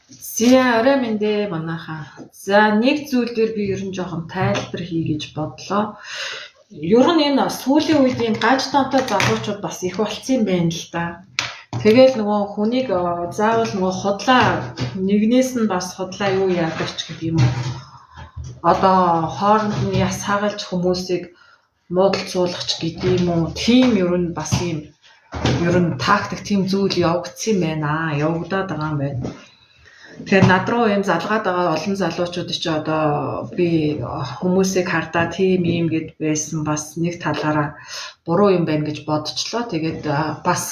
За, орой минь дээ манайхаа. За, нэг зүйл дээр би ер нь жоохон тайлбар хий гэж бодлоо. Ер нь энэ сүүлийн үед ийм гаж донтой залуучууд бас их болцсон юм байна л да. Тэгэл нөгөө хүнийг заавал нөгөө худлаа нэгнээс нь бас худлаа юу яадаг ч гэдэг юм уу. Одоо хооронд нь яс хагалж хүмүүсийг муудалцуулах ч гэдэг юм уу. Тийм ер нь бас ийм ер нь тактик тийм зүйл явагдсан юм байна аа. Явагдаад байгаа юм байна. Тэгэхээр над руу ийм залгаад байгаа олон залуучууд чи одоо би хүмүүсийг хардаа тийм ийм гэд байсан бас нэг талаараа буруу юм байна гэж бодчихлоо. Тэгээд бас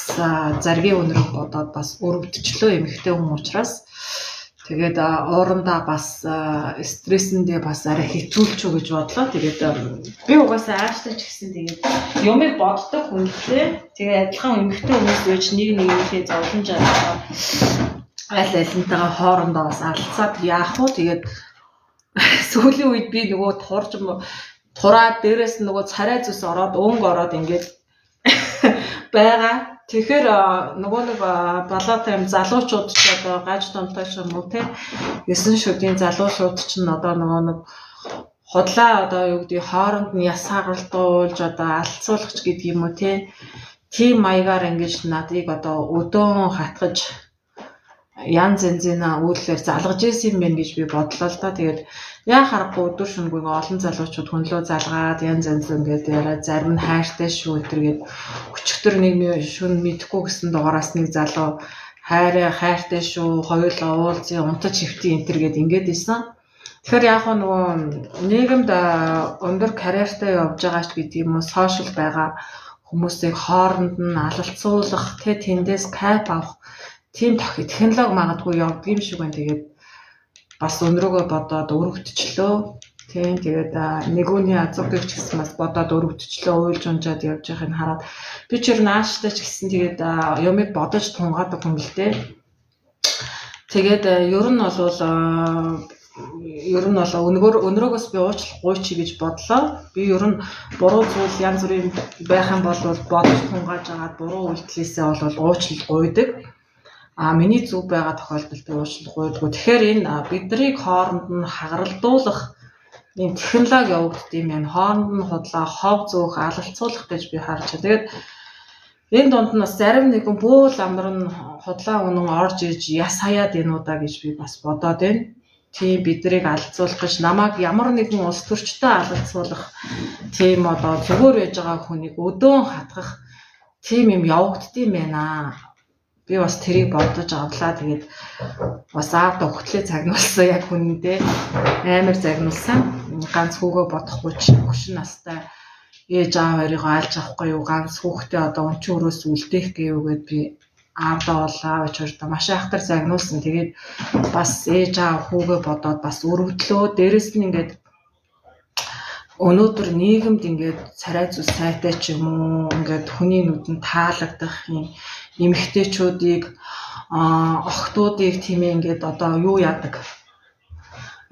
заргийн өнрөг бодоод бас өрөвдчлөө эмэгтэй хүн учраас. Тэгээд уурандаа бас стрессэндээ бас арай хэтрүүлчихв гэж бодлоо. Тэгээд би угаасаа ааштай ч гэсэн тэгээд юмыг боддог хүн л дээ. Тэгээд адилхан эмэгтэй хүмүүс байж нэг нэгнийхээ зовлон жаргалаа аль алинтайгаа хоорондоо бас алцаад яах вэ? Тэгээд сүүлийн үед би нөгөө турж тураад дээрээс нь нөгөө царай зүс ороод өнгө ороод ингээд байгаа. Тэгэхээр нөгөө нэг балаатай юм залуучууд ч одоо гаж донтой ч юм уу те 9 шүдийн залуучууд ч н одоо нөгөө нэг худлаа одоо юу гэдэг хооронд нь яс хагалдуулж одоо алцуулах ч гэдэг юм уу те тийм маягаар ингэж надыг одоо өдөөн хатгаж янз янзын үйлдэлээр залгаж исэн юм байна гэж би бодлоо л да. Тэгээд яа харахгүй өдөр шөнөгүй олон залуучууд хөнлөө залгаад янз янз ингээд яриа зарим нь хайртай шүү өдр гээд өчигдөр нэг шүн мэдэхгүй гэсэн дугаараас нэг залуу хайраа хайртай шүү хоёулаа уулзъя унтаж хэвтий энэ төр гээд ингээд исэн. Тэгэхээр яг нөгөө нийгэмд өндөр карьертай явж байгаа ч гэдэг юм уу сошиал байгаа хүмүүсийг хооронд нь алалцуулах тэ тэндээс кайф авах тийм технологи магадгүй явдаг юм шиг байна. Тэгээд бас өнрөөгөө бодоод өрөвдчлөө. Тийм тэгээд нэгүүний азугыг ч гэсэн бас бодоод өрөвдчлөө уйлж унжаад явж байхыг хараад би ч ер нь ааштай ч гэсэн тэгээд юмыг бодож тунгаадаг хүн л дээ. Тэгээд ер нь бол ер нь бол өнрөөгөөс би уучлахгүй чи гэж бодлоо. Би ер нь буруу зүйл янз бүрийн байх юм бол бодож тунгааж агаад буруу үйлдэлээсээ бол уучлал гуйдаг. А миний зүв байгаа тохиолдолд би уучлал гуйдаггүй. Тэгэхээр энэ биднийг хооронд нь хагаралдуулах ийм технологи явагдд юм байна. Хооронд нь худлаа хов зөөх, алалцуулах гэж би харж байна. Тэгээд энэ дунд нь бас зарим нэгэн бөөл амар нь худлаа үнэн орж иж яс хаяад энэ удаа гэж би бас бодоод байна. Тийм биднийг алцуулах гэж намайг ямар нэгэн улс төрчтэй алалцуулах тийм одоо зүгээр байж байгаа хүнийг өдөөн хатгах тийм юм явагддсан байна. Би бас тэрийг бодож авлаа. Тэгээд бас аавда өгтлээ загнуулсан яг хүндээ амар загнуулсан. Ганц хүүгөө бодохгүй чи хөшин настай ээж аав хоёрыг айлж авахгүй юу? Ганц хүүхдээ одоо өнчин өрөөс үлдээх гээв гэд би аавдаа бол аав ээж хоёртоо маш айхтар загнуулсан. Тэгээд бас ээж аав хүүгээ бодоод бас өрөвдлөө. Дээрэс нь ингээд өнөөдөр нийгэмд ингээд царай зүс сайтай ч юм уу ингээд хүний нүдэнд таалагдах юм эмэгтэйчүүдийг охтуудыг тийм ээ ингээд одоо юу яадаг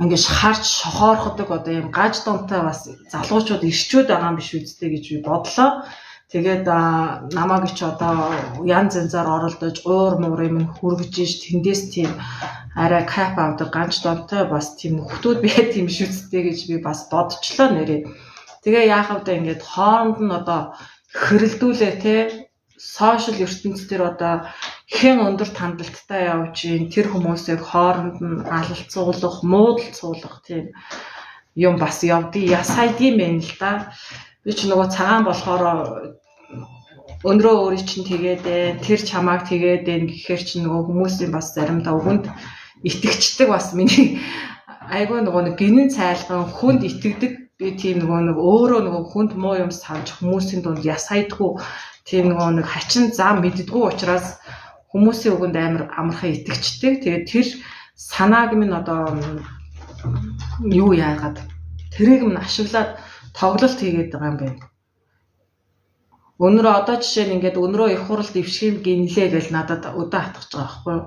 ингээд харж шохоорходог одоо юм гаж донтой бас залуучууд ирчүүд байгаа юм биш үсттэй гэж би бодлоо. Тэгээд намайг ч одоо янз янзаар оролдож уур муур юм хүргэж иж тэндээс тийм арай кайф авдаг ганч донтой бас тийм нөхдүүд байт юм биш үсттэй гэж би бас бодчихлоо нэрээ. Тэгээ яах вэ ингээд хооронд нь одоо хэрэлдүүлээ те сошиал ертөнц дээр одоо хэн өндөр хандалттай явж ийн тэр хүмүүсийг хооронд нь алалцуулах, муудалцуулах тийм юм бас явдгийг ясайдсан юм л да. Би ч нөгөө цагаан болохоор өндрөө өөрийн чинь тэгээд ээ, тэр чамааг тэгээд ээ гэхээр чинь нөгөө хүмүүсийн бас заримдаа үгэнд итгэждэг бас миний айгүй нөгөө нэг гинэн цайлган хүнд итгэдэг. Би тийм нөгөө нэг өөрөө нөгөө хүнд муу юм санаж хүмүүсийн дунд ясайдгүй тийм нөгөө нэг хачин зам мэддэггүй учраас хүмүүсийн үгэнд амар амархан итгэждэг. Тэгээд тэр санааг минь одоо юу яагаад тэрийг минь ашиглаад тоглолт хийгээд байгаа юм байна. Өнөрөө одоо жишээ нь ингээд өнөрөө их хурал дэвших юм гинлээ гэж надад өдөө хатгаж байгаа байхгүй юу?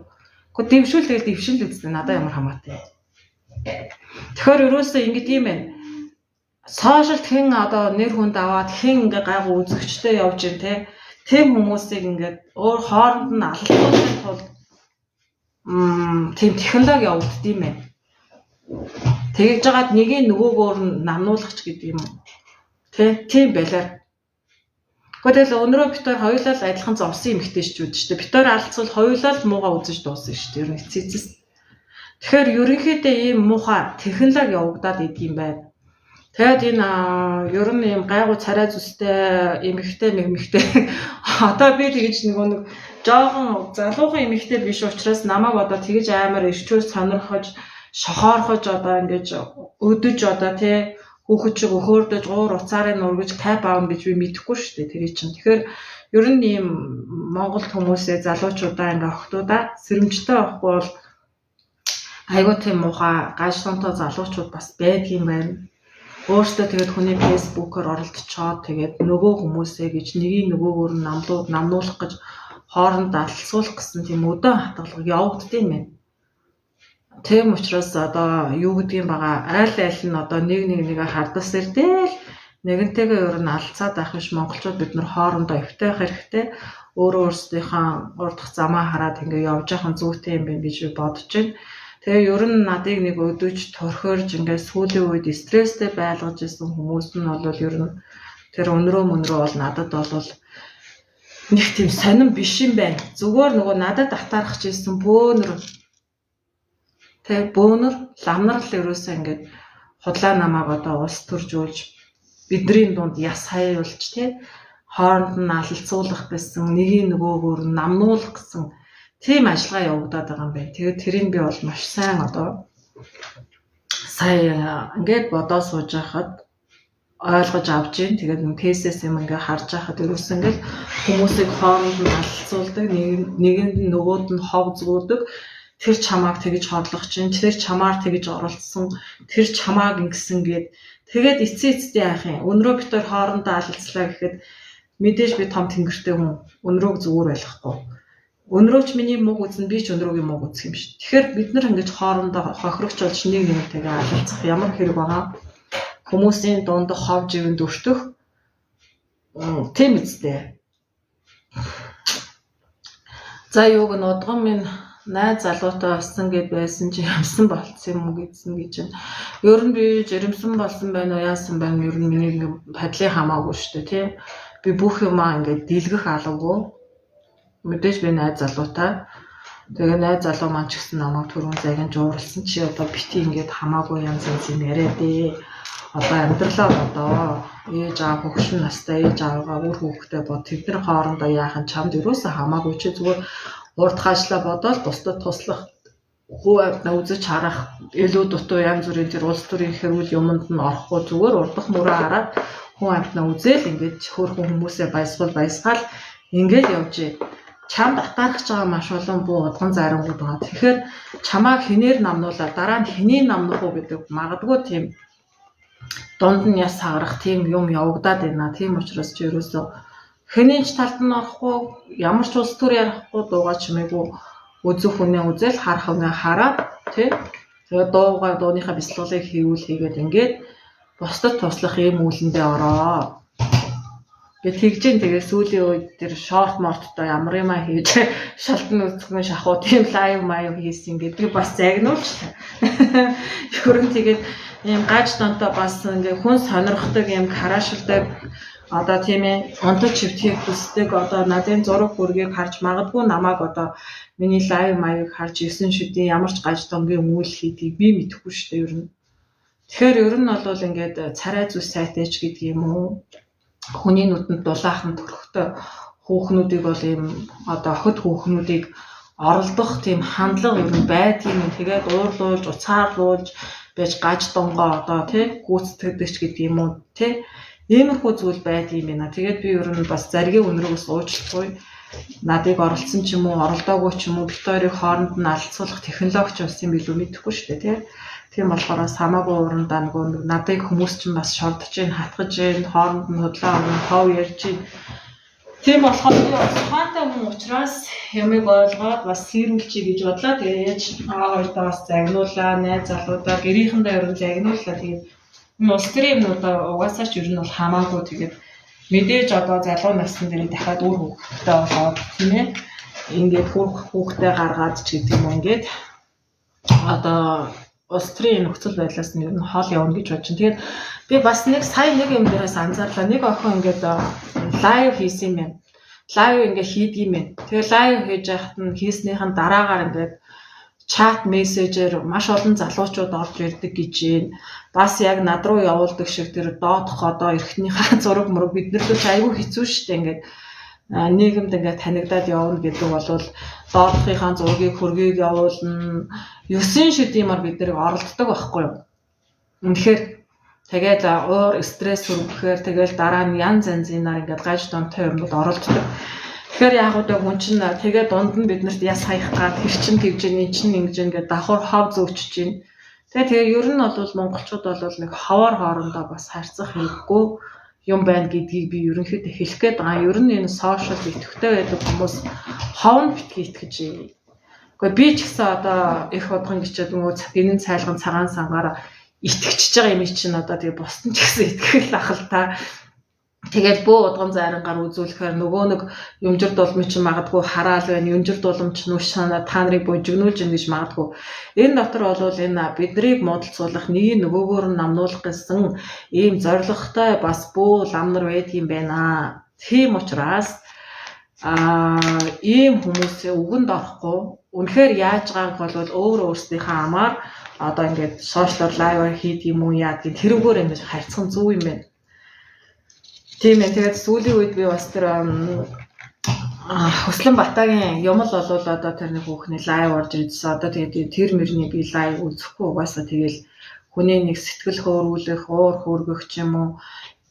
Гэхдээ дэвшүүл тэгэл дэвшин л үстэй надад ямар хамаатай. Тэгэхээр ерөөсөө ингэж юм байна. Сошиалд хэн одоо нэр хүнд аваад хэн ингээ гайгүй үзэгчтэй явж гин те. Тэм хүмүүсийг ингээд өөр хооронд нь алалцуулахын тулд тийм технологи явагддсан юм байна. Тэгж жагаад нэгийг нөгөөгөөр нь намнуулах ч гэдэг юм уу. Тэ, тийм байлаа. Гэхдээ тэгэл өнөрөө бид хоёр хоёулаа л адилхан зовсон эмэгтэй шүү дээ. Бид хоёр алцвал хоёулаа л муугаа үзэж дуусна шүү дээ. Ер нь эцэс. Тэгэхээр ерөнхийдөө ийм муухай технологи явагдаад идэм байна. Тэгээд энэ ер нь ийм гайгүй царай зүстэй эмэгтэй мэгмэгтэй одоо би тэгж нөгөө нэг жоохон залуухан эмэгтэй биш учраас намайг одоо тэгж амар ирчүүр сонирхож шохоорхож одоо ингэж өдөж одоо тий хүүхэд шиг өхөөрдөж гуур уцаараа нүргэж кайп аавна гэж би мэдэхгүй шүү дээ тэрий чинь. Тэгэхээр ер нь ийм Монгол хүмүүсээ залуучуудаа ингээ охтуудаа сэрэмжтэй байхгүй бол айгүй тийм муухай гаж тонтой залуучууд бас байдгийм байна. Өөртөө тэгээд хүний фэйсбүүкээр оролдцоод тэгээд нөгөө хүмүүсээ гэж нэгийг нөгөөгөр нь намнуулах гэж хооронд алцуулах гэсэн тийм өдөө хатгалга явагддсан юм байна. Тийм учраас одоо юу гэдгийг байгаа айл айл нь одоо нэг нэг нэгэ хардас ирдээл нэгэнтэйгээ ер нь алцаад байх биш монголчууд бид нар хоорондоо эвтэй байх хэрэгтэй. Өөрөө өөрсдийнхээ урдах замаа хараад ингээ явж явах нь зүйтэй юм байна гэж би бодож байна. Тэгээ ер нь надыг нэг өдөж торхиорж ингээ сүүлийн үед стресстэй байлгаж исэн хүмүүс нь бол ер нь тэр өнрөө мөнрөө бол надад бол нэг тийм сонин биш юм байна. Зүгээр нөгөө надад атаархаж исэн бөөнөр тэг бөөнөр ламнар л ерөөсөө ингээд худлаа намайг одоо улс төржүүлж бидний дунд яс хаяулж тий хооронд нь алалцуулах гэсэн нэгийг нөгөөгөөр нь намнуулах гэсэн тийм ажиллагаа явагдаад байгаа юм байна. Тэгээд тэрийг би бол маш сайн одоо сая ингээд бодоо сууж байхад ойлгож авч гин. Тэгээд нэг кейсээс юм ингээ харж байхад ерөөс ингээл хүмүүсийг хооронд нь алалцуулдаг, нэгэнд нь нөгөөд нь хов згуудаг. Тэр чамааг тэгж хорлох чинь, тэр чамаар тэгж оролцсон, тэр чамааг ингэсэн гээд тэгээд эцсийн эцэстээ яах юм. Өнрөө бид хоёр хоорондоо алалцлаа гэхэд мэдээж би том тэнгэртэй хүн өнрөөг зүгээр ойлгохгүй. Өнрөөч миний мууг үзнэ, би ч өнрөөгийн мууг үзэх юм шиг. Тэгэхээр бид нар ингэж хоорондоо хохирогч болж нэг нэгнтэйгээ алалцах ямар хэрэг байгаа. Хүмүүсийн дунд хов живэнд өртөх тийм үстэй. За юуг нь удган минь найз залуутай болсон гэд байсан чи ямсан болцсон юм уу гэсэн гэж байна. Ер нь би жирэмсэн болсон байна уу яасан байна ер нь миний ингээ падлын хамаагүй шүү дээ тий. Би бүх юмаа ингээ дийлгэх алгагүй. Мэдээж би найз залуутай. Тэгээ найз залуу маань ч гэсэн намайг түрүүн загинж ууралсан чи одоо бити ингээд хамаагүй янз янз юм яриа дээ. Одоо амьдралаа бодоо. Ээж аав хөгшин настай ээж аавгаа үр хүүхдээ бод. Тэд нар хоорондоо яахан чамд ерөөсөө хамаагүй чи зүгээр урд хаашлаа бодоол бусдад туслах хүү амьтнаа үзэж харах илүү дутуу янз бүрийн тэр улс төрийн хэрүүл юмд нь орохгүй зүгээр урдах мөрөө хараад хүн амьтнаа үзэл ингээд хөөрхөн хүмүүсээ баясгаал ингээд явжээ. Чамд атаархаж байгаа маш олон буу удган зарангууд байгаа. Тэгэхээр чамааг хинээр намнуулаад дараа нь хэнийг намнах уу гэдэг магадгүй тийм дунд нь яс хагарах тийм юм явагдаад байна. Тийм учраас чи ерөөсөө хэний ч талд нь орохгүй, ямар ч улс төр ярихгүй, дуугаа чимээгүй үзэх хүнээ үзэл, харах хүнээ хараад тий. Тэгээ дуугаа дууныхаа бясалгалыг хийвэл хийгээд ингээд бусдад туслах ийм үйлэндээ ороо. Гэ тэгжин тэгээ сүүлийн үед тэр шорт морттой ямар юм а хийж шалтан нүцгэн шахуу тийм лайв маяг хийсэн гэдэг бас загнуулчлаа. Ер нь тэгээд ийм гаж донтой бас ингээ хүн сонирхдаг ийм карашилдаг одоо тийм ээ онтод чивтхийг хүсдэг одоо надын зураг бүргийг харж магадгүй намайг одоо миний лайв маяг харж 9 шүдийн ямар ч гаж донгийн үйл хийдгийг би мэдэхгүй шүү дээ ер нь. Тэгэхээр ер нь бол ингээд царай зүс сайтай ч гэдэг юм уу хүний нүдэнд дулаахан төрхтэй хүүхнүүдийг бол ийм одоо охид хүүхнүүдийг оролдох тийм хандлага ер нь байдгийн юм. Тэгээд уурлуулж, уцаарлуулж байж гаж донгоо одоо тий гүйцэтгэдэг ч гэдэг юм уу тий иймэрхүү зүйл байдгийн юм байна. Тэгээд би ер нь бас заргийн өнрөгөөс уучлахгүй надыг оролцсон ч юм уу, оролдоогүй ч юм уу, бит хоёрыг хооронд нь алцуулах технологи ч болсон юм билүү мэдэхгүй шүү дээ тий. Тийм болохоор хамаагүй урандаа нөгөө надыг хүмүүс чинь бас шордож гин, хатгаж гин, хооронд нь худлаа өрн, хов ярьж гин. Тийм болохоор би бас ухаантай хүн учраас ямыг ойлгоод бас сэрүүлчихье гэж бодлоо. Тэгээ ээж аа хоёртоо бас загнуулаа, найз залуудаа, гэрийнхэндээ ер нь загнууллаа. Тэгээд энэ улс төрийн юмнуудаа угаасаа ч ер нь бол хамаагүй. Тэгээд мэдээж одоо залуу насн дээр дахиад үр хөвгттэй болоод тийм ээ. Ингээд хүүхдээ гаргаад ч гэдэг юм уу ингээд одоо улс төрийн нөхцөл байдлаас нь ер нь хол явна гэж бодож байна. Тэгээд би бас нэг сая нэг юм дээрээс анзаарлаа. Нэг охин ингээд live хийсэн юм байна. Live ингээд хийдэг юм байна. Тэгээ live хийж байхад нь хийснийх нь дараагаар ингээд chat message ээр маш олон залуучууд орж ирдэг гэж байна. Бас яг над руу явуулдаг шиг тэр доодох одоо эрхтнийхээ зураг мураг бид нар л айгүй хэцүү шүү дээ ингээд нийгэмд ингээд танигдаад явна гэдэг бол доодохынхаа зургийг хөргийг явуулна. 9 шидиймар бид нарыг оролддог байхгүй юу. Үнэхээр тэгээд уур стресс хүргэхээр тэгэл дараа нь янз янзынаар ингээд гаж донтой юмнууд оролддог. Тэгэхээр яг одоо хүн чинь тэгээд дунд нь биднэрт яс хаях гад тэр чин тэгж ин чин ингэж ингээд давхар хов зөөчж чинь. Тэгээ ер нь бол монголчууд бол нэг ховор хоорондоо бас харьцах хэрэггүй юм байна гэдгийг би ерөнхийдөө хэлэх гээд байгаа. Ер нь энэ social идэвхтэй байдаг хүмүүс хов нь битгий итгэж. Гэхдээ би ч гэсэн одоо их удган гिचээд нөгөө гинэн цайлган цагаан сангаараа итгэчихэж байгаа юм чинь одоо тэгээ бусд нь ч гэсэн итгэх л ах л та. Тэгээд бөө удган зайрангаар үзүүлэхээр нөгөө нэг юмжир дулмын чинь магадгүй хараал байна, юмжир дулам чинь нүш санаа та нарыг божигнуулж ин гэж магадгүй. Энэ дотор бол энэ биднийг муудалцуулах, нэг нөгөөгөр нь намнуулах гэсэн ийм зорилготой бас бөө лам нар байдгийн байна. Тийм учраас ийм хүмүүсээ үгэнд орохгүй үнэхээр яаж байгааг бол өөр өөрсдийнхээ амаар одоо ингээд social live хийдэг юм уу яадаг тэрүүгээр ингэж харьцах нь зөв юм байна. Тийм ээ. Тэгээд сүүлийн үед би бас тэр Хөслөн Батагийн юм л болвол одоо тэр нэг хүүхний live орж ирсэн. Одоо тэгээд тэр мөрний би live үзэхгүй угаасаа тэгэл хүний нэг сэтгэл хөөрүүлэх, уур хөөргөх ч юм уу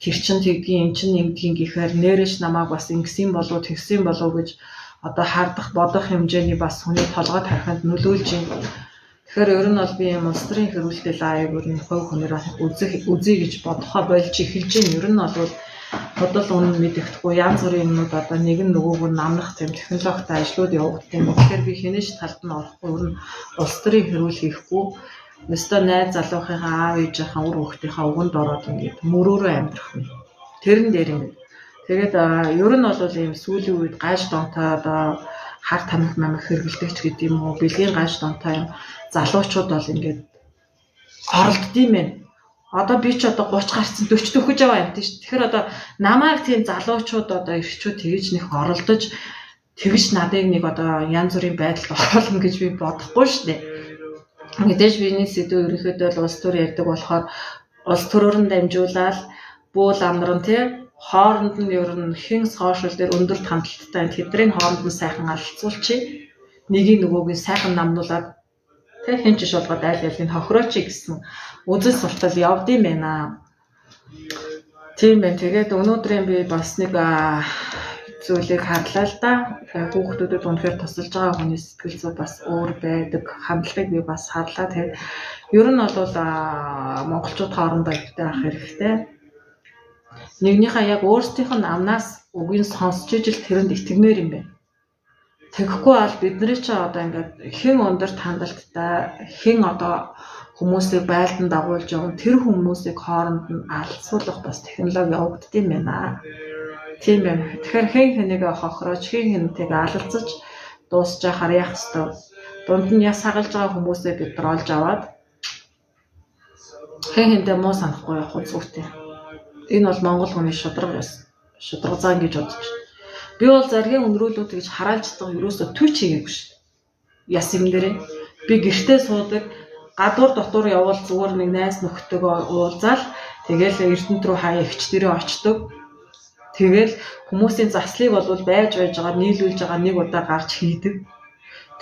тэр чин тэгдгийн, эн чин ингэдгийн гэхээр нэрэж намайг бас ингэсэн болов тэгсэн болов гэж одоо хардах, бодох хэмжээний бас хүний толгой тархинд нөлөөлж байна. Тэгэхээр ер нь бол би юм улс төрийн хэрүүлэлтэй live ер нь хувь хүнээр үзье гэж бодохоо болж эхэлж байна. Ер нь бол худал үнэн мэдэгдэхгүй янз бүрийн юмнууд одоо нэг нь нөгөөг нь намнах тийм технологитой ажлууд явагддаг юм. Тэгэхээр би хинэж талд нь орохгүй ер нь улс төрийн хэрүүл хийхгүй өстой найз залуухынхаа аав ээжийнхаа үр хүүхдийнхаа үгэнд ороод ингээд мөрөөрөө амьдрах юм. Тэрэн дээр ингээд тэгээд ер нь бол ийм сүүлийн үед гаж донтой одоо хар тамхи мамх хэрэглэдэг ч гэдэг юм уу бэлгийн гаж донтой юм залуучууд бол ингээд оролддсон юм байна. Одоо би ч одоо 30 гарцсан 40 төхөж байгаа юм тийм шүү. Тэгэхээр одоо намайг тийм залуучууд одоо эрчүүд тэгж нэх оролдож тэгж надыг нэг одоо янз бүрийн байдалд оруулна гэж би бодохгүй шүү дээ. Мэдээж биений сэдв ерөнхийдөө л улс төр ярьдаг болохоор улс төрөөр нь дамжуулаад бүүл амнар нь тий хооронд нь ер нь хэн сошиал дээр өндөр хандлттай тэдний хооронд нь сайхан алцуулчих. Нэгийг нөгөөг нь сайхан намнуулаад тий хэн ч шулгаад айл айлыг хохирооч гэсэн үзэл суртал явдсан байна. Тийм байна. Тэгээд өнөөдрийн би бас нэг зүйлийг харлаа л да. Тэгэхээр хүүхдүүдэд үнэхээр тусалж байгаа хүний сэтгэл зүй бас өөр байдаг. Хандлагыг би бас харлаа. Тэгээд ер нь бол монголчууд хоорондоо ихтэй авах хэрэгтэй. Нэгнийхээ яг өөрсдийнх нь амнаас үгийг сонсч ижил тэрэнд итгэмээр юм байна. Тэгэхгүй бол бидний чи одоо ингээд хэн өндөр хандалттай, хэн одоо хүмүүсийг байлдан дагуулж явна тэр хүмүүсийг хооронд нь алцуулах бас технологи явагдд юм байна. Тийм байна. Тэгэхээр хэн хэнийгээ хохирооч, хэн хэнтэйгээ алалцаж дуусч яхаар яах ёстой. Дунд нь яс хагалж байгаа хүмүүсээ бид нар олж аваад хэн хэнтэй муу санахгүй явах зүйтэй. Энэ бол монгол хүний шудраг ёс. Шудраг зан гэж бодож байна. Би бол заргийн өнрөөлүүд гэж хараалж байгаа ерөөсөө түч хийгээгүй шүү. Яс юм дээрээ. Би гэртээ суудаг, гадуур дотор явбал зүгээр нэг найз нөхдөйгөө уулзаал тэгэл Эрдэнэт рүү хаяа эгч дээрээ очдог. Тэгэл хүмүүсийн заслыг бол байж байгаа нийлүүлж байгаа нэг удаа гарч хийдэг.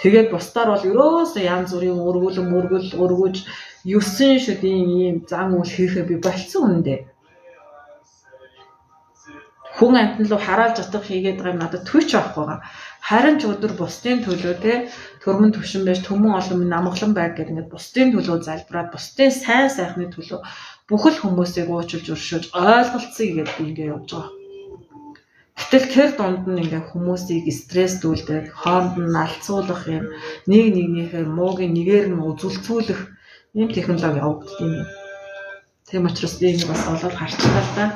Тэгээд бусдаар бол ерөөсөө янз бүрийн өргөлөн мөргөл өргөж 9 шүдийн ийм зан үйл хийхээ би болцсон үнэндээ. Хүн амьтан руу хараалж утга хийгээд байгаа юм надад түч байхгүй байгаа. Харин ч өдөр бусдын төлөө те төрмөн төвшин байж төмөн олон минь амгалан байг гэдэг ингээд бусдын төлөө залбираад бусдын сайн сайхны төлөө бүхэл хүмүүсийг уучлж өршөөж ойлголцъё гэдээ би ингээд явж байгаа. Гэтэл тэр дунд нь ингээ хүмүүсийг стресстүүлдэг, хооронд нь алцуулах юм, нэг нэгнийхээ мууг нэгээр нь үзүүлцүүлэх ийм технологи явагддаг юм. Тийм учраас би ингэ бас олоод харчлаа л да.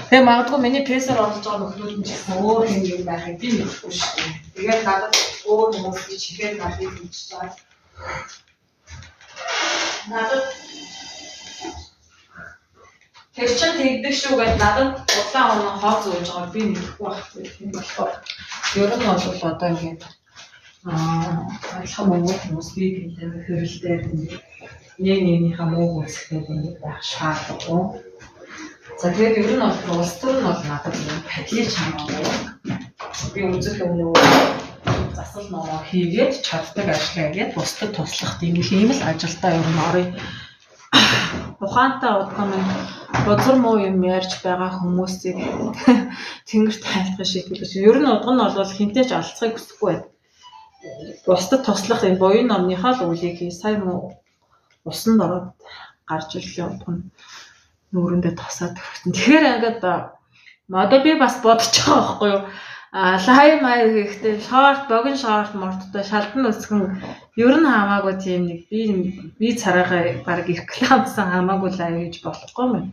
Тэгээ магадгүй миний пэсээр оролцож байгаа нөхрүүд нь ч гэсэн өөр юм юм байхыг би мэдэхгүй шүү дээ. Тэгээд надад өөр хүмүүс гэж ихээр надыг хэлж байгаа. Надад тэр чинь тэгдэг шүү гэдээ надад удаан өмнө хоо зөөж байгааг би мэдэхгүй байхгүй. Тийм болохоор ер нь бол одоо ингээд адилхан мөнгө хүмүүс бие биентэй хэрэлдээд ингээд нэг нэгнийхээ мууг үзэхэд ингээд байх шаардлагагүй. За тэгээд ер нь бол улс төр нь бол надад юм падлий чамаагүй. Би үзэх юм нөгөө засал номоо хийгээд чаддаг ажлаа хийгээд бусдад туслах тийм ийм л ажилдаа ер нь оръё. Ухаантай удган минь бузар муу юм ярьж байгаа хүмүүсийг тэнгэрт тайлахыг шийтгэл гэж. Ер нь удган нь бол хинтээ ч алцахыг хүсэхгүй байна. Бусдад туслах энэ буян номныхаа л үлийг хий. Сая муу усанд ороод гарч ирлээ удган нүүрэндээ тосоод өгсөн. Тэгэхээр ингээд одоо би бас бодож байгаа байхгүй юу? А лайв маяг хийхдээ шорт, богино шорт морттой шалдан өсгөн ер нь хамаагүй тийм нэг би царайгаа баг рекламдсан хамаагүй лайв хийж болохгүй юм.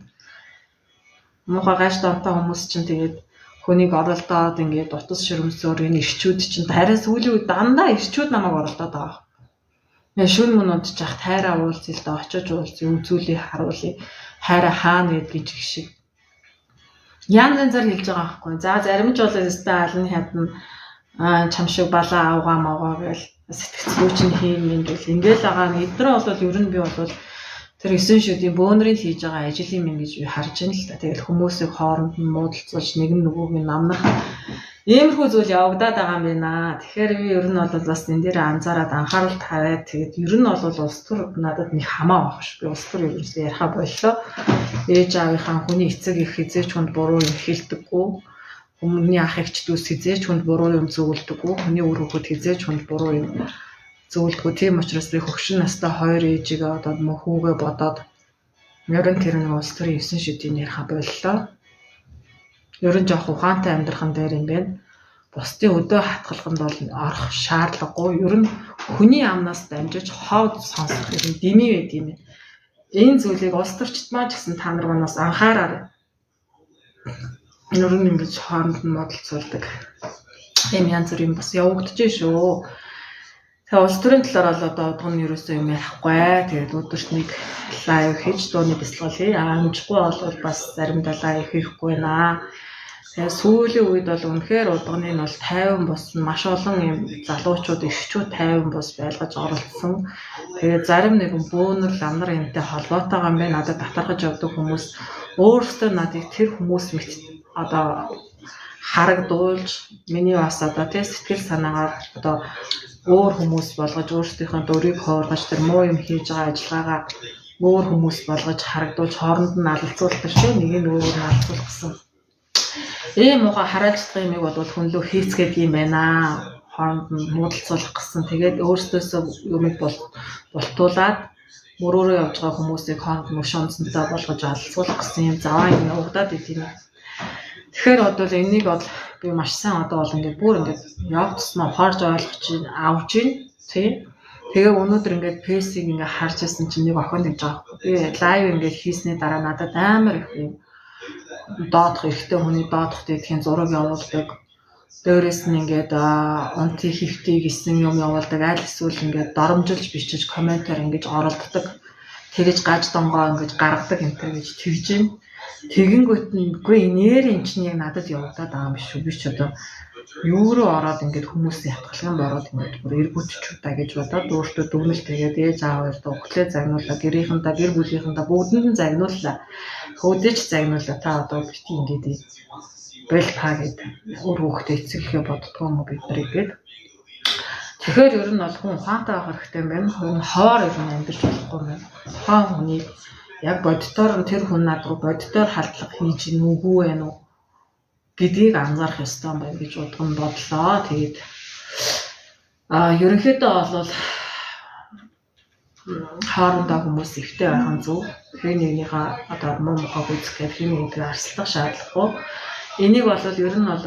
Муухай гаш донтой хүмүүс чинь тэгээд хүнийг оролдоод ингээд утас ширмсөөр энэ ирчүүд чинь харин сүүлийн үед дандаа ирчүүд намайг оролдоод байгаа. Тэгээ шүн мөн унтчих тайраа уулзъя л да очиж уулзъя үзүүлээ харуулъя хайраа хаана гэдгийг ч шиг янз янзаар хэлж байгаа байхгүй. За зарим ч бол өстой ална хядна чам шиг балаа авгаа мавгаа гээл сэтгцлүү чинь хийн мэн гэл ингээл байгаа. Эдгээр бол ер нь би бол тэр 9 шүдийн бөөнрийн хийж байгаа ажил юм гэж би харж байна л та. Тэгэл хүмүүсийг хооронд нь муудалцуулж нэг нь нөгөөг нь намнах иймэрхүү зүйл явагдаад байгаа юм байна. Тэгэхээр би ер нь бол бас энэ дээр анзаараад анхаарал тавиад тэгээд ер нь бол улс төр надад нэг хамаа байх ш. Би улс төр ерөөсөө яриха боллоо. Ээж аавынхаа хүний эцэг их хизээч хүнд буруу юм хэлдэггүй. Хүмүүний ах эгч дүүс хизээч хүнд буруу юм зөвлөдөггүй. Хүний үр хүүхэд хизээч хүнд буруу юм зөвлөдөггүй. Тийм учраас би хөгшин настай хоёр ээжигээ одоо мөн хүүгээ бодоод ер нь тэр нэг улс төрийн 9 шүдийн яриха боллоо. Ер нь жоох ухаантай амьдрах нь дээр юм байна. Бусдын өдөө хатгалганд бол орох шаардлагагүй. Ер нь хүний амнаас дамжиж хов сонсох ер нь дэмий байд юм. Энэ зүйлийг улс төрчд маань ч гэсэн та нар манаас анхаараарай. Ер нь ингэж хооронд нь модалцуулдаг. Тийм янз бүрийн бас явагдаж шүү. Тэгээ улс төрийн талаар бол одоо одгон нь ерөөсөө юм ярихгүй. Тэгээд өдөрт нэг лайв хийж дууны бясалгал хий. Амжихгүй бол бас заримдаа лайв хийхгүй байна. Тэгээ сүүлийн үед бол үнэхээр удганы нь бол 50 бус маш олон юм залуучууд эрчүүд 50 бус байлгаж оролцсон. Тэгээ зарим нэгэн бөөнөр ламнар энтэй холбоотойгоо юм байна. Надад татархаж явдаг хүмүүс өөрсдөө надыг тэр хүмүүс мэт одоо харагдуулж миний бас одоо тий сэтгэл санаагаар одоо өөр хүмүүс болгож өөрсдийнхөө дүрийг хойргож тэр муу юм хийж байгаа ажиллагаагаа өөр хүмүүс болгож харагдуулж хооронд нь алалцуулдаг шүү. Нэг нь өөрөөр нь алалцуулах гэсэн. Ийм муухай хараалцдаг юмыг бол хүнлөө хийцгээд юм байна. Хооронд нь муудалцуулах гэсэн. Тэгээд өөрсдөөсөө юмыг болтуулаад мөрөөрөө явж байгаа хүмүүсийг хооронд нь өшөөнцөнтэй болгож алалцуулах гэсэн юм заваа юм явагдаад идэв юм. Тэгэхээр одоо энийг бол би маш сайн одоо бол ингээд бүр ингээд явж тусмаа ухаарж ойлгож авч байна тий. Тэгээ өнөөдөр ингээд фэйсийг ингээд харж байсан чинь нэг охин тэгж байгаа байхгүй. Би лайв ингээд хийсний дараа надад амар их юм доодох эрэгтэй хүний доодох гэдгийн зураг явуулдаг. Дээрээс нь ингээд унтыг хөвтий гэсэн юм явуулдаг. Аль эсвэл ингээд доромжилж бичиж комментээр ингэж оролддог. Тэгэж гаж донгоо ингэж гаргадаг энэ төр гэж тэгж байна. Тэгэнгүүт нь үгүй нэр эн чинь яг надад явагдаад байгаа юм биш үү? Би ч одоо юу руу ороод ингээд хүмүүсийн хатгалган бороод ингээд бүр эргүүтчүү та гэж бодоод өөртөө дүгнэлт хийгээд ээж аав хоёртоо өглөө загнуулаа, гэрийнхэнтэй гэр бүлийнхэнтэй бүгдэнд нь загнууллаа. Хөөдөөч загнуулаа. Та одоо бити ингээд бэл та гэд өөр хүүхдээ эцэг ихээ боддгоо юм уу бид нарыг гээд. Тэгэхээр ер нь бол хүн ухаантай байх хэрэгтэй юм байна. Хүн ховоор ер нь амьдарч болохгүй юм байна. Тухайн хүний яг боддоор нь тэр хүн над руу боддоор халдлага хийж нүгүү байх уу гэдгийг анзаарах ёстой юм байна гэж удган бодлоо. Тэгээд ерөнхийдөө бол хоорондоо хүмүүс ихтэй байх нь зөв. Хэн нэгнийхээ одоо муу мухайг үзэх гээд хэн нэгнийхээ арслах шаардлагагүй. Энийг бол ер нь бол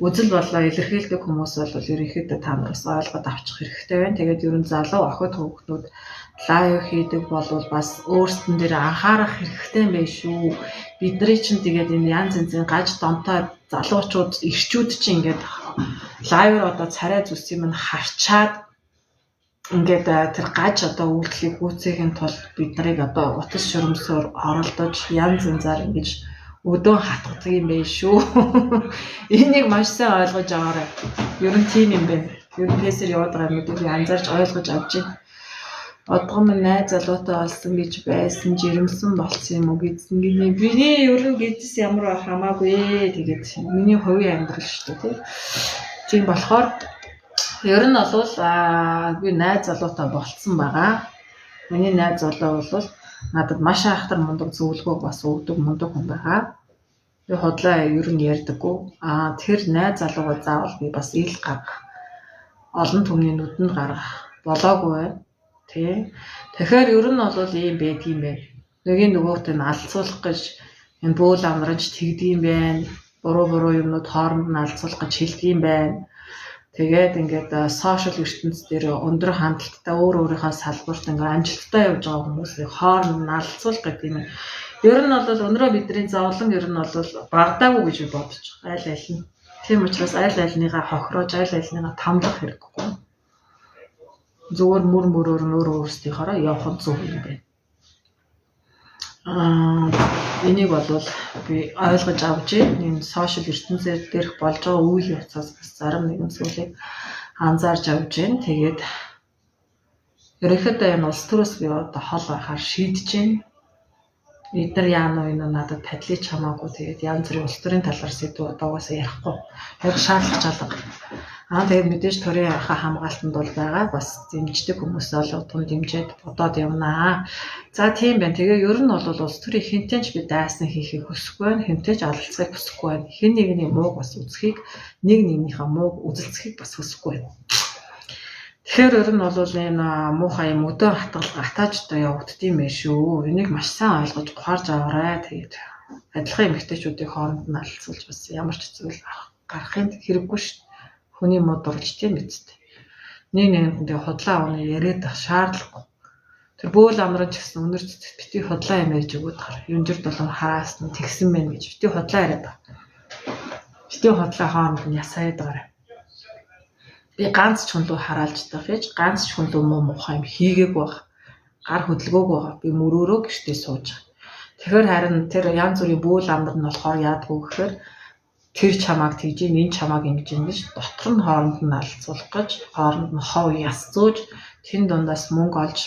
үзэл бодлоо илэрхийлдэг хүмүүс бол ерөнхийдөө та нараас ойлгоод авчих хэрэгтэй байна. Тэгээд ер нь залуу охид хүүхдүүд Live хийдэг болвол бас өөрсдөн дээр анхаарах хэрэгтэй юм байна шүү. Бидний чинь тэгээд энэ янз янзын гаж домтой залуучууд, эрчүүд чинь ингээд live аар одоо царай зүс юм нь харчаад ингээд тэр гаж одоо үйлдэлийг гүйцээхийн тулд бид нарыг одоо утас шурамсаар оролдож янз янзаар ингэж өдөөн хатгадаг юм байна шүү. Энийг маш сайн ойлгож аваарай. Ер нь тийм юм байна. Ер нь фэйсээр яваад байгаа юмнуудыг би анзаарч ойлгож авч байна. Одгон минь найз залуутай олсон гэж байсан, жирэмсэн болсон юм уу гэдсэн гинэ. Миний ер нь гэдэс ямар байх хамаагүй ээ. Тэгээд миний хувийн амьдрал шүү дээ, тий. Тийм болохоор ер нь бол би найз залуутай болцсон байгаа. Миний найз залуу бол надад маш айхтар мундаг зөвлөгөөг бас өгдөг мундаг хүн байгаа. Би худлаа ер нь ярьдаггүй. Тэр найз залуугаа заавал би бас ил гаргах, олон түмний нүдэнд гаргах болоогүй байна. Тий. Тэгэхээр ер нь бол ийм байдгийм байх. Нэгийн нөгөөт нь алцуулах гэж энэ бөөл амранч тэгдэм байх. Буруу буруу юмнууд хооронд нь алцуулах гэж хэлдэм байх. Тэгээд ингээд сошиал ертөнц дээр өндөр хандлттай өөр өөрийнхөө салбарт ингээд амжилттай явж байгаа хүмүүсийг хооронд нь алцуулах гэдэг юм. Ер нь бол өнөрөө бидний зовлон ер нь бол багадаагүй гэж би бодож байгаа. Аль аль нь. Тийм учраас аль альныгаа хохироож, аль альныгаа тамлах хэрэггүй. Зүгээр мөр мөрөөр нь өөр өөрсдийнхоороо явах нь зөв юм байна. Энийг бол би ойлгож авч энэ сошиал ертөнцийн дээрх болж байгаа үйл явцаас бас зарим нэгэн зүйлийг анзаарч авч байна. Тэгээд ерөнхийдөө энэ улс төрөөс би одоо хол байхаар шийдэж байна. Эдгээр яана уу энэ надад падлий ч хамаагүй. Тэгээд янз бүрийн улс төрийн талаар сэдв одоо угаасаа ярихгүй. Ярих шаардлага чалга. Тэгээд мэдээж төрийн хамгаалтанд бол байгаа. Бас дэмждэг хүмүүс бол тун дэмжиж бодоод явнаа. За тийм байна. Тэгээ ер нь бол улс төрийн хэнтэй ч би дайсан хийхийг хүсэхгүй байна. Хэнтэй ч алалцахыг хүсэхгүй байна. Хэн нэгний мууг бас үзхийг, нэг нэгнийхээ мууг үзэлцэхийг бас хүсэхгүй байна. Тэгэхээр ер нь бол энэ муухай юм өдөө хатгалга атааж одоо явагддсан байх шүү. Энийг маш сайн ойлгож ухаарж аваарай. Тэгээд адилхан эмэгтэйчүүдийн хооронд нь алцуулж бас ямар ч зүйл гарахын хэрэггүй шүү. Хүний мод дурлж тийм биз дээ. Нэг нэгэнд тэгээ худлаа авна яриад байх шаардлагагүй. Тэр бөөл амран ч гэсэн өнөр цэцэгт битгий худлаа юм ярьж өгөөд хар. Юнжир дулаан хараас нь тэгсэн мэн гэж битгий худлаа яриад байгаа. Битгий худлаа хооронд нь ясаад байгаа. Би ганц ч хүн лүү хараалж таах гэж ганц ч хүн лүү муу муухай юм хийгээгүй баг. Гар хөдөлгөөгүй байгаа. Би мөрөөрөө гэртээ сууж байгаа. Тэгэхээр харин тэр янз бүрийн бөөл амар нь болохоор яадгүй гэхээр тэр чамааг тэгж ийн, энэ чамааг ингэж ийн гэж дотор нь хооронд нь алцуулах гэж, хооронд нь хов яс зөөж, тэн дундаас мөнгө олж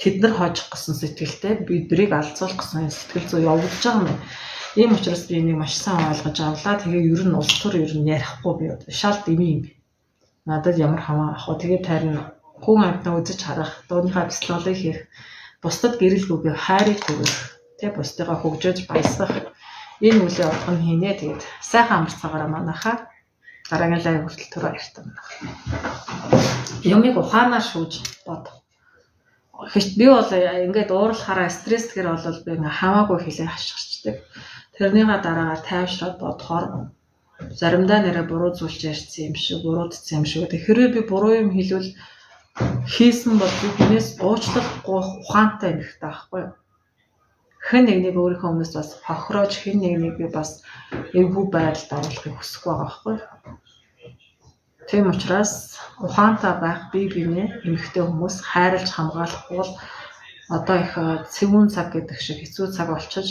тэд нар хожих гэсэн сэтгэлтэй бидрийг алцуулах гэсэн сэтгэл зүй явагдаж байгаа юм байна. Ийм учраас би энийг маш сайн ойлгож авлаа. Тэгээ ер нь улс төр ер нь ярихгүй би шал дэмий юм би. Надад ямар хамаа ах вэ? Тэгээд харин хүн амьтнаа үзэж харах, дууныхаа бяцлаглалыг хийх, бусдад гэрэлгүйгээ хайрыг түгэх, тэ бусдыгаа хөгжөөж баясгах энэ үйл явдлыг нь хийнэ. Тэгээд сайхан амарцгаараа манайхаа дараагийн live хүртэл түр баяртай байна. Юмыг ухаанаар шүүж бод. Би бол ингээд уурлахаараа стресс тэгэхээр бол би ингээ хамаагүй хэлээ хашгирчдаг. Тэрнийхээ дараагаар тайвшраад бодохоор заримдаа нэрээ буруу зүйлч ярьсан юм шиг, буруудсан юм шиг. Тэг хэрвээ би буруу юм хэлвэл хийсэн бол би хүнээс уучлал гуйх ухаантай юм хэрэгтэй байхгүй юу? Хэн нэгнийг өөрийнхөө өмнөөс бас хохироож, хэн нэгнийг би бас эвгүй байдалд оруулахыг хүсэхгүй байгаа байхгүй юу? Тийм учраас ухаантай байх, бие биенээ эмэгтэй хүмүүс хайрлаж хамгаалахгүй бол одоо их цэвүүн цаг гэдэг шиг хэцүү цаг болчихож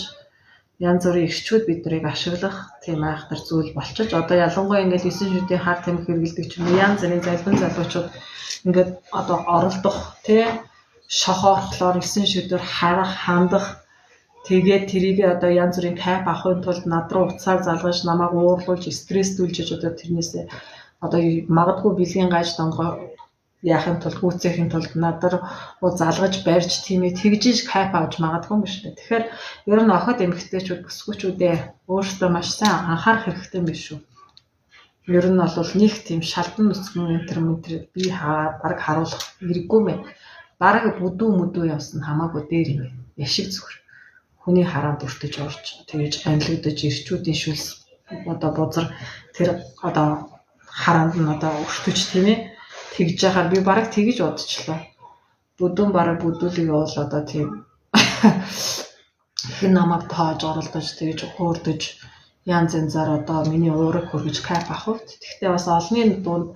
янз бүрийн эрчүүд бид нарыг ашиглах тийм айхтар зүйл болчихож одоо ялангуяа ингээл 9 шүдийн хар тамхи хэрэглэдэг ч юм уу янз бүрийн залбин залуучууд ингээд одоо оролдох тий шохоорхлоор 9 шүдээр харах, хандах тэгээд тэрийг одоо янз бүрийн кайф авахын тулд над руу утсаар залгаж намайг уурлуулж стресстүүлж одоо тэрнээсээ одоо магадгүй бэлгийн гаж донгоо яахын тулд гүйцээхийн тулд над руу залгаж барьж тийм ээ тэгжиж кайф авч магадгүй юм шүү дээ. Тэгэхээр ер нь охид эмэгтэйчүүд бүсгүүчүүдээ өөрсдөө маш сайн анхаарах хэрэгтэй юм биш үү? Ер нь бол нэг тийм шалдан нүцгэн энтер мэнтер би бараг харуулах хэрэггүй мэн. Бараг бүдүү мүдүү явсан хамаагүй дээр юм. Яшиг зүгээр. Хүний хараанд өртөж орж тэгэж анилагдаж ирчүүдийн шүлс одоо бузар тэр одоо хараанд нь одоо өртөж тийм ээ тэгж яхаар би бараг тэгж бодчихлоо. Бүдүүн бараг бүдүүлэг явуул одоо тийм хэн намайг тоож оролдож тэгж хөөрдөж янз янзаар одоо миний уурыг хөргөж кайф авах. Тэгэхдээ бас олонний дунд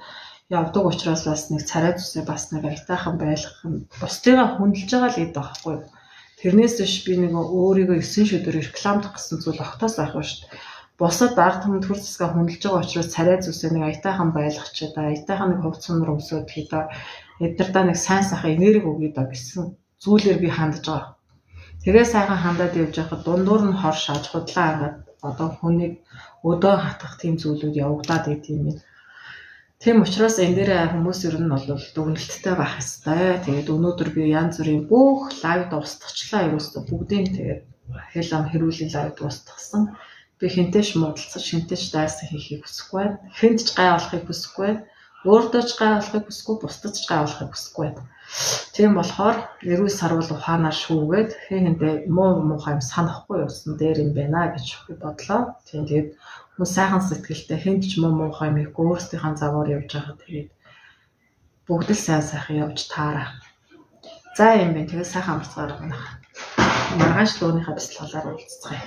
явдаг учраас бас нэг царай зүсээ бас нэг аятайхан байлгах нь бусдыгаа хүндэлж байгаа л гэдэг байхгүй юу. Тэрнээс биш би нэг өөрийгөө 9 шүдээр рекламдах гэсэн зүйл огтоос байхгүй шүү дээ. Бусад ард түмэнд төр засгаа хүндэлж байгаа учраас царай зүсээ нэг аятайхан байлгач одоо аятайхан нэг хувц сунар өмсөөд хийдэ эднэрдээ нэг сайн сайхан энерги өгье даа гэсэн зүйлээр би хандж байгаа. Тэгээ сайхан хандаад явж байхад дундуур нь хор шааж худлаа ангаад одоо хүнийг өдөө хатах тийм зүйлүүд явагдаад идэв юм. Тийм учраас энэ дээр хүмүүс ер нь бол дүгнэлттэй байх ёстой. Тэгээд өнөөдөр би янз бүрийн бүх live дуустгачлаа ерөөсөө бүгдийг тэгээд хэл ам хэрүүлийн live дуустгасан. Би хэнтэй ч муудалцаж, хэнтэй ч дайсан хийхийг хүсэхгүй байна. Хэнд ч гай болохыг хүсэхгүй байна. Өөртөө ч гай болохыг хүсэхгүй, бусдад ч гай болохыг хүсэхгүй байна. Тийм болохоор эрүүл сарвал ухаанаар шүүгээд хэн хэндээ муу муухай юм санахгүй явсан дээр юм байна гэж би бодлоо. Тийм тэгээд хүн сайхан сэтгэлтэй хэнд ч муу муухай юм хийхгүй өөрсдийнхээ заваар явж байгаа. Тэгээд бүгд л сайн сайхан явж таараа. За юм байна. Тэгээд сайхан амарцгаараа байна. Маргааш лууныхаа бэлтгэлээр уулзцгаая.